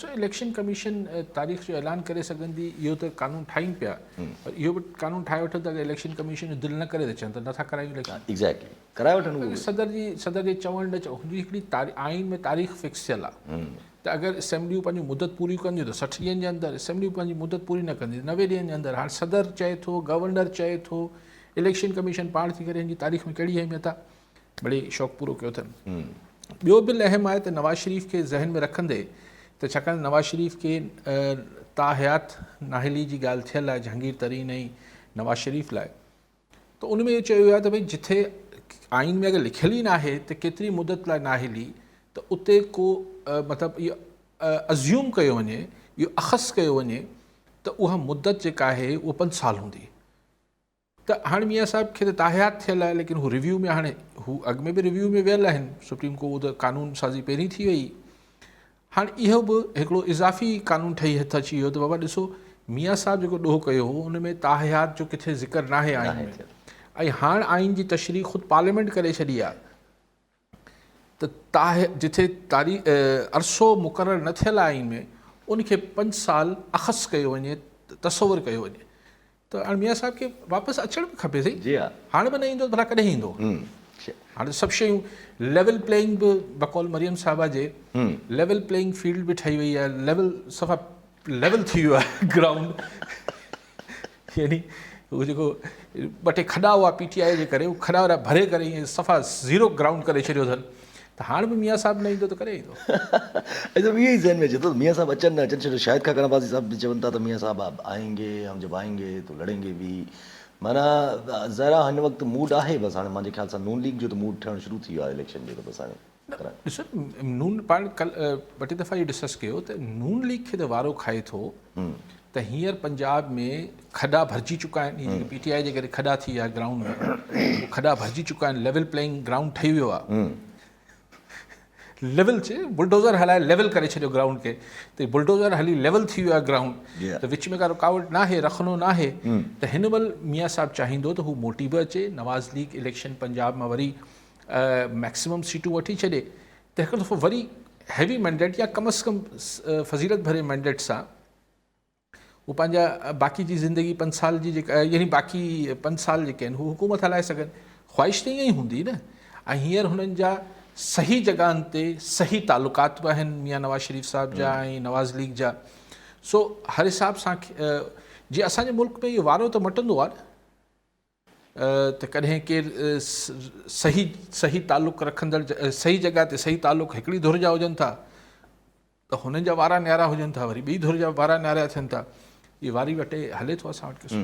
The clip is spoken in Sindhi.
سو اليڪشن ڪميشن تاريخ جو اعلان ڪري سگهندي اهو ته قانون ٺاهين پيا پر اهو به قانون ٺاهي وٺن ته اگر اليڪشن ڪميشن جو دل نه ڪري ته چون ته نٿا ڪرايون اليڪشن. ايگزيڪٽلي ڪرائي وٺن اهو به. صدر جي صدر جي چوڻ نه چوڻ هن جي هڪڙي آئين ۾ تاريخ فڪس ٿيل آهي ته اگر اسيمبليون پنهنجون مدت پوريون ڪنديون ته 60 ڏينهن جي اندر اسيمبليون پنهنجي مدت پوري نه ڪنديون 90 ڏينهن جي اندر هاڻ صدر چئي ٿو گورنر چئي ٿو اليڪشن ڪميشن پاڻ ٿي ڪري هن جي تاريخ ۾ ڪهڙي اهميت آهي مڙئي شوق پورو ڪيو اٿن. ٻيو بل اهم آهي ته نواز شريف کي ذهن ۾ رکندي ته ڇاڪاڻ ته نواز شريف کي تاحيات نااهلي جي ڳالهه ٿيل آهي جهانگير ترين ۽ نواز شريف لاء ته ان ۾ اهو چيو ويو آهي ته ڀئي جٿي آئين ۾ اگر لکيل ئي ناهي ته ڪيتري مدت لاء نااهلي ته اتي ڪو مطلب اهو ازيوم ڪيو وڃي اهو اخذ ڪيو وڃي ته اها مدت جيڪا آهي اها پنج سال هوندي. ته هاڻي ميان صاحب کي ته تاحيات ٿيل آهي ليڪن هو ريويو ۾ هاڻي هو اڳ ۾ به ريويو ۾ ويل آهن سپريم ڪورٽ ته قانون سازي پهرين ٿي وئي هاڻي اهو به هڪڙو اضافي قانون ٺهي هٿ اچي ويو ته بابا ڏسو ميان صاحب جيڪو ڏوهه ڪيو هو ان ۾ تاحيات جو ڪٿي ذڪر ناهي آئين ۾ ۽ هاڻ آئين جي تشريح خود پارليامينٽ ڪري ڇڏي آهي ته تاح جتي تاريخ عرصو مقرر نه ٿيل آهي آئين ۾ ان کي پنج سال اخذ ڪيو وڃي تصور ڪيو وڃي ته هاڻي ميان صاحب کي واپس اچڻ به کپي سائين جي ها هاڻي به نه ايندو ته ڀلا ڪڏهن ايندو هاڻي سڀ شيون ليول پليئنگ به بقول مريم صاحبه جي ليول پليئنگ فيلڊ به ٺهي وئي آهي ليول صفا ليول ٿي ويو آهي گرائونڊ يعني هو جيڪو ٻه ٽي کڏا هئا پي ٽي آء جي ڪري هو کڏا وڏا ڀري ڪري ائين صفا زيرو گرائونڊ ڪري ڇڏيو اٿن ته هاڻ به ميان صاحب نه ايندو ته ڪڏهن ايندو. اچا اهو ئي ذهن ۾ اچي ٿو ميان صاحب اچن نه اچن ڇو جو شاهد خاقان عباسي صاحب به چون ٿا ته ميان صاحب اب آئين گي هم جب آئين گي تو لڙين گي به معنيٰ ظاهر آهي هن وقت موڊ آهي بس هاڻي مانجي خيال سان نون ليگ جو ته موڊ ٺهڻ شروع ٿي ويو آهي اليڪشن جو ته بس هاڻي نه ڏسو نون پاڻ ڪل ٻه ٽي دفعا اهو ڊسڪس ڪيو ته نون ليگ کي ته وارو کائي ٿو ته هينئر پنجاب ۾ کڏا ڀرجي چڪا آهن هي جيڪي پي ٽي آء جي ڪري کڏا ٿي ويا گرائونڊ ۾ اهي کڏا ڀرجي چڪا آهن ليول پليئنگ گرائونڊ ٺهي ويو آهي ليول چي بلڊوزر هلائي ليول ڪري ڇڏيو گرائونڊ کي ته بلڊوزر هلي ليول ٿي ويو آهي گرائونڊ ته وچ ۾ ڪا رڪاوٽ ناهي رخنو ناهي ته هن مهل ميان صاحب چاهيندو ته هو موٽي به اچي نواز ليگ اليڪشن پنجاب مان وري ميڪسيمم سيٽون وٺي ڇڏي ته هڪ دفعو وري هيوي مينڊيٽ يا ڪم از ڪم فضيلت ڀري مينڊيٽ سان هو پنهنجا باقي جي زندگي پنج سال جي جيڪا يعني باقي پنج سال جيڪي آهن هو حڪومت هلائي سگهن خواهش ته ائين ئي هوندي نه ۽ هينئر هنن جا صحيح جڳهن تي صحيح تعلقات به آهن ميان نواز شريف صاحب جا ۽ نواز ليگ جا سو هر حساب سان جي اسانجي ملڪ ۾ اهو وارو ته مٽندو آهي نه ته ڪڏهن ڪير صحيح صحيح تعلق رکندڙ صحيح جڳهه تي صحيح تعلق هڪڙي ڌر جا هجن ٿا ته هنن جا وارا نيارا هجن ٿا وري ٻي ڌر جا وارا نيارا ٿين ٿا اهي واري وٽي هلي ٿو اسان وٽ قصو.